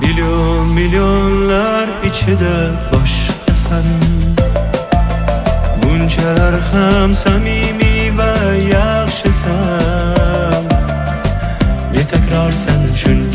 Million millionlar ichida boshqasan. Bunchalar ham samimiy va yaxshisan. Betakrorsan shuncha.